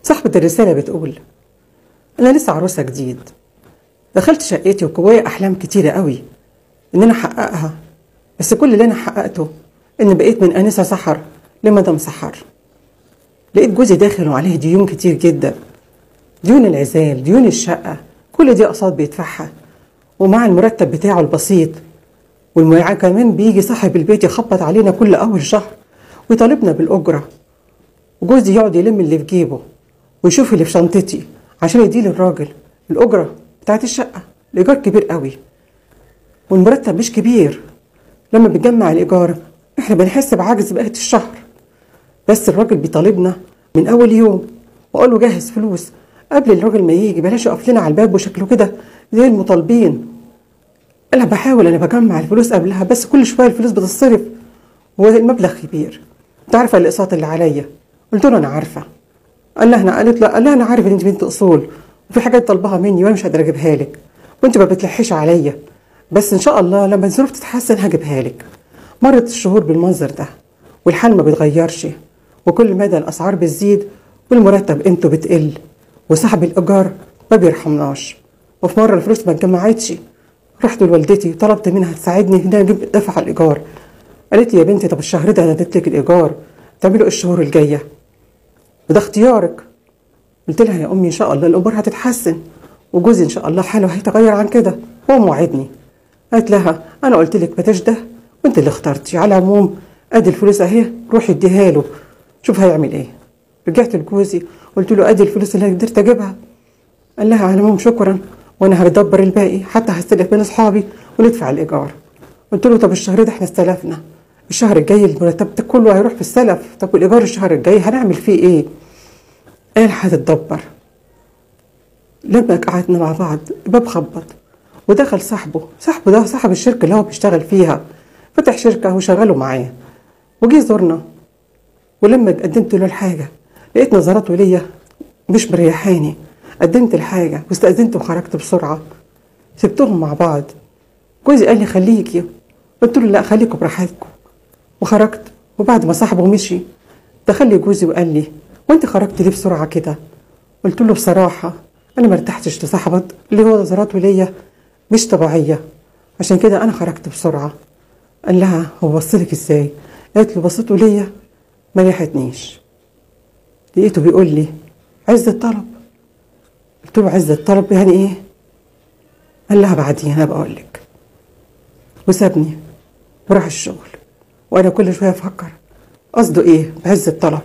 صاحبة الرسالة بتقول: أنا لسه عروسة جديد، دخلت شقتي وجوايا أحلام كتيرة قوي إن أنا أحققها، بس كل اللي أنا حققته إن بقيت من آنسة سحر لمدام سحر. لقيت جوزي داخل وعليه ديون كتير جدا، ديون العزال، ديون الشقة، كل دي أقساط بيدفعها، ومع المرتب بتاعه البسيط والمعاه كمان بيجي صاحب البيت يخبط علينا كل أول شهر ويطالبنا بالأجرة، وجوزي يقعد يلم اللي في جيبه ويشوف اللي في شنطتي عشان يديه للراجل الأجرة بتاعت الشقة. الإيجار كبير قوي والمرتب مش كبير، لما بنجمع الإيجار إحنا بنحس بعجز بقية الشهر، بس الراجل بيطالبنا من أول يوم، وأقول له جهز فلوس قبل الراجل ما يجي، بلاش يقف لنا على الباب وشكله كده زي المطالبين. أنا بحاول، أنا بجمع الفلوس قبلها، بس كل شوية الفلوس بتتصرف والمبلغ كبير. أنت عارفة الأقساط اللي عليا؟ قلت له أنا عارفة. قال لها قالت له، قال لها أنا عارف إن أنت بنت أصول وفي حاجات طالباها مني وأنا مش قادرة أجيبها لك، وأنت ما بتلحيش عليا، بس إن شاء الله لما الظروف تتحسن هجيبها لك. مرت الشهور بالمنظر ده والحال ما بيتغيرش، وكل مدى الأسعار بتزيد والمرتب قيمته بتقل، وصاحب الإيجار ما بيرحمناش. وفي مرة الفلوس ما اتجمعتش، رحت لوالدتي طلبت منها تساعدني إن أنا أجيب دفع الإيجار. قالت لي يا بنتي طب الشهر ده أنا اديت لك الإيجار، تعملوا إيه الشهور الجاية؟ وده اختيارك. قلت لها يا أمي إن شاء الله الأمور هتتحسن وجوزي إن شاء الله حاله هيتغير عن كده، هو موعدني. قالت لها أنا قلت لك بلاش ده وأنت اللي اخترتي، على العموم أدي الفلوس أهي، روحي اديها له شوف هيعمل إيه. رجعت لجوزي قلت له أدي الفلوس اللي قدرت أجيبها. قال لها على العموم شكرا، وأنا هدبر الباقي، حتى هستلف من أصحابي وندفع الإيجار. قلت له طب الشهر ده إحنا استلفنا، الشهر الجاي المرتب ده كله هيروح في السلف، طب والإيجار الشهر الجاي هنعمل فيه إيه؟ قال هتتدبر. لما قعدنا مع بعض الباب خبط ودخل صاحبه، صاحبه ده صاحب الشركة اللي هو بيشتغل فيها، فتح شركة وشغله معاه، وجي زورنا. ولما قدمت له الحاجة لقيت نظراته ليا مش مريحاني. قدمت الحاجة واستأذنت وخرجت بسرعة، سبتهم مع بعض. جوزي قال لي خليكي، قلت له لا خليكم براحتكم، وخرجت. وبعد ما صاحبه مشي دخل لي جوزي وقال لي وانت خرجت ليه بسرعة كده؟ قلت له بصراحة أنا ما ارتحتش لصاحبك اللي هو نظراته ليا مش طبيعية، عشان كده أنا خرجت بسرعة. قال لها هو بصلك إزاي؟ قالت له بصيته ليا ما ريحتنيش. لقيته بيقول لي عز الطلب. قلت له عز الطلب يعني إيه؟ قال لها بعدين أنا بقول لك. وسابني وراح الشغل، وأنا كل شوية أفكر قصده إيه بعز الطلب.